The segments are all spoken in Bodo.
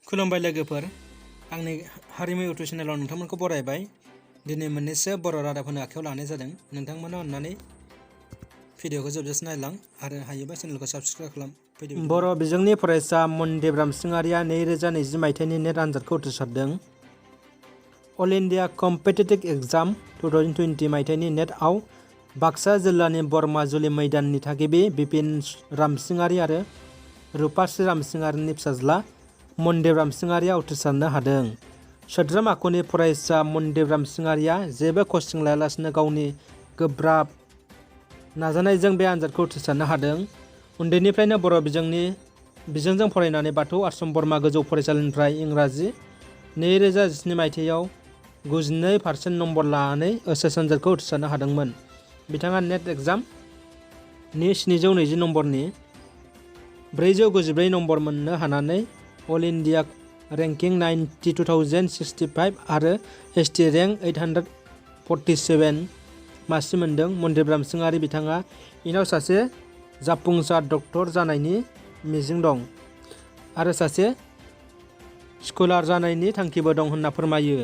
खुलुमबाय लोगोफोर, आंनि हारिमु इउटुब चेनेलाव नोंथांमोनखौ बरायबाय। दिनै मोननैसो बर' रादाबफोरनि आखायाव लानाय जादों। नोंथांमोना अननानै भिडिअखौ जोबजासे नायलां आरो हायोबा चेनेलखौ साबस्क्राइब खालाम। बर' बिजोंनि फरायसा मनदिप रामसिंहारिया 2020 मायथाइनि नेट आनजादखौ उथ्रिसारदों। अल इन्डिया कम्पिटिटिभ एग्जाम 2020 मायथाइनि नेटआव बाक्सा जिल्लानि बरमाजुलि मैदाननि थागिबि बिपिन रामसिंहारि आरो रुपाश्री रामसिंहारिनि फिसाज्ला मनदिप रामसिंहारिया उथ्रिसारनो हादों। सोद्रोम आखुनि फरायसा मनदिप रामसिंहारिया जेबो कचिं लायालासिनो गावनि गोब्राब नाजानायजों बे आनजादखौ उथ्रिसारनो हादों। उन्दैनिफ्रायनो बर' बिजोंजों फरायनानै बाथौ आश्रम बरमा गोजौ फरायसालिनिफ्राय इंराजि 2017 मायथाइयाव 92% नम्बर लानानै ओइचएस आनजादखौ उथ्रिसारनो हादोंमोन। बिथाङा नेट एग्जाम नि 720 नम्बरनि 494 नम्बर मोननो हानानै अल इन्डिया रेंकिं 92,065 आरो एसटि रेंक 847 मासि मोनदों। मनदिप रामसिंहारि बिथाङा इयुनाव सासे जाफुंसार डक्टर जानायनि मिजिं दं आरो सासे स्कलार जानायनि थांखिबो दं होनना फोरमायो।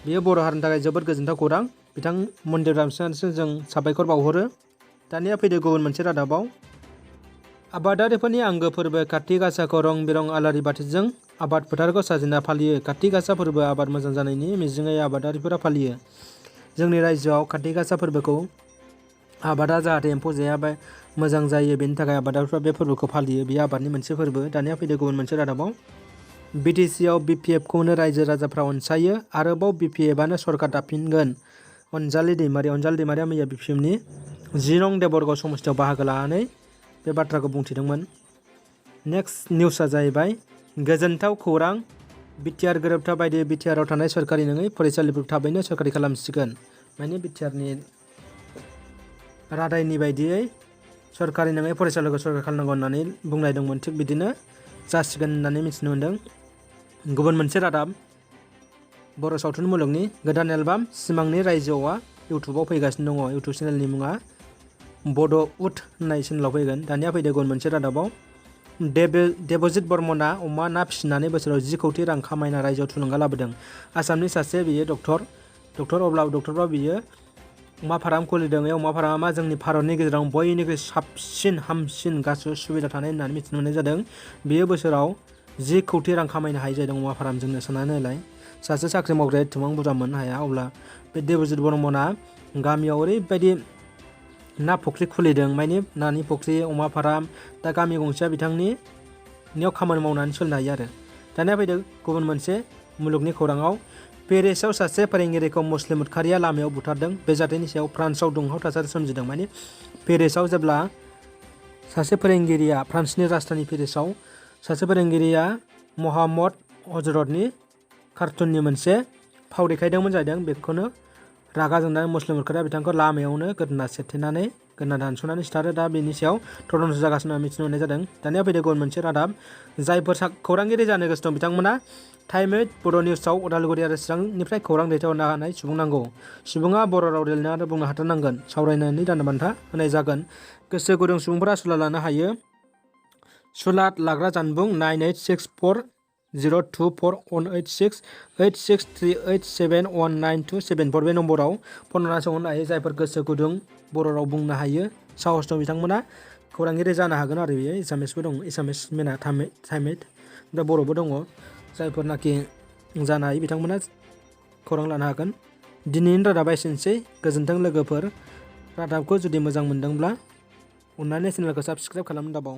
बेयो बर' हारिनि थाखाय जोबोद गोजोनथाव खौरां। बिथां मनदिप रामसिंहारिसिम जों साबायखर बावहरो। दानिया फैदो गुबुन मोनसे रादाबाव। आबादारिफोरनि आंगो फोरबो काति गासाखौ रं बिरं आलारि बाथिजों आबाद फोथारखौ साजायना फालियो। काति गासा फोरबो आबाद मोजां जानायनि मिजिङै आबादारिफोरा फालियो। जोंनि रायजोआव काति गासा फोरबोखौ आबादा जाहाथे एम्फौ जाया मोजां जायो बेनि थाखाय आबादारिफ्रा बे फोरबोखौ फालियो। बेयो आबादनि मोनसे फोरबो। दानिया फैदो गुबुन मोनसे रादाबाव। बिटिसिआव बिपिएफखौनो रायजो राजाफ्रा अनसायो, आरोबाव बिपिएफआनो सरकार दाफिनगोन। अनजालि दैमारिया मैया बिपिएफनि 10 नं देबरगाव समस्थियाव बाहागो लानानै बे बाथ्राखौ बुंथिदोंमोन। नेक्स्ट निउसआ जाहैबाय गोजोनथाव खौरां। बिटिआर गोरोबथा बायदियै बिटिआरआव थानाय सरकारि नङै फरायसालिफोरखौ थाबैनो सरकारि खालामसिगोन। माने बिटिआरनि रादायनि बायदियै सरकारि नङै फरायसालिखौ सरकारि खालामनांगौ होननानै बुंनाय दंमोन। थिग बिदिनो जासिगोन होननानै मिथिनो मोन्दों। गुबुन मोनसे रादाब। बर' सावथुन मुलुगनि गोदान एलबाम सिमांनि रायजोआ इउटुबाव फैगासिनो दङ। इउटुब चेनेलनि मुङा बड' होननाय चेनेलाव फैगोन। दानिया फैदो गुबुन मोनसे रादाबाव। देबजित बर्मनआ अमा ना फिसिनानै बोसोराव 10 कौटि रां खामायना रायजोआव थुलुंगा लाबोदों। आसामनि सासे बियो डक्टरब्लाबो बियो अमा फार्म खुलिदों। बे अमा फार्मा मा जोंनि भारतनि गेजेराव बयनिख्रुइ साबसिन हामसिन गासिबो सुबिदा थानाय होननानै मिथिनो मोननाय जादों। बेयो बोसोराव 10 कौटि रां खामायनो हायो जादों अमा फार्मजोंनो। साननानै नायलाय, सासे साख्रि मावग्राया एथबां बुरजा मोननो हाया। अब्ला बे देबजित बर्मनआ गामियाव ओरैबायदि ना फुख्रि खुलिदों, माने नानि फुख्रि, अमा फार्म। दा गामि गंसेया बिथांनियाव खामानि मावनानै सोलिनो हायो आरो। दानिया फैदो गुबुन मोनसे मुलुगनि खौराङाव। पेरिसाव सासे फोरोंगिरिखौ मुस्लिम उदखारिया लामायाव बुथारदों। बे जाथायनि सायाव फ्रान्सआव दुंहाव थासारि सोमजिदों। माने पेरिसाव जेब्ला सासे फोरोंगिरिया, फ्रान्सनि राजधानि पेरिसाव सासे फोरोंगिरिया मोहाम्मद हजरतनि कार्टुननि मोनसे फाव देखायदोंमोन जाहैदों। बेखौनो रागा जोंनानै मुस्लिम उदखारिया बिथांखौ लामायावनो गोदोना दानस'नानै सिथारो। दा बेनि सायाव तदन्त जागासिनो होनना मिथिनो मोननाय जादों। दानिया फैदो गुबुन मोनसे रादाब। जायफोर खौरांगिरि जानो गोसो दं बिथांमोना टाइम 8 बड' निउसआव उदालगुरि आरो चिरांनिफ्राय खौरां दैथायहरनो हानाय सुबुं नांगौ। सुबुङा बर' राव रायज्लायनो आरो बुंनो हाथारनांगोन। सावरायनायनि दानबान्था होनाय जागोन। गोसो गुदुं सुबुंफोरा सुलाद लानो हायो। सुलाद लाग्रा जानबुं 9864024186 8638719274 बे नम्बराव फन हरना सोंहरनो हायो। जायफोर गोसो गुदुं बर' राव बुंनो हायो, साहस दं, बिथांमोना खौरांगिरि जानो हागोन आरो। बेयो एसामिसबो दं। एसामिस मेना टाइम 8 दा बर'बो दङ। जायफोरनाखि जानो हायो बिथांमोना खौरां लानो हागोन। दिनैनि रादाबा एसेनोसै। गोजोन्थों लोगोफोर। रादाबखौ जुदि मोजां मोनदोंब्ला अननानै चेनेलखौ साबस्क्राइब खालामनो दाबाव।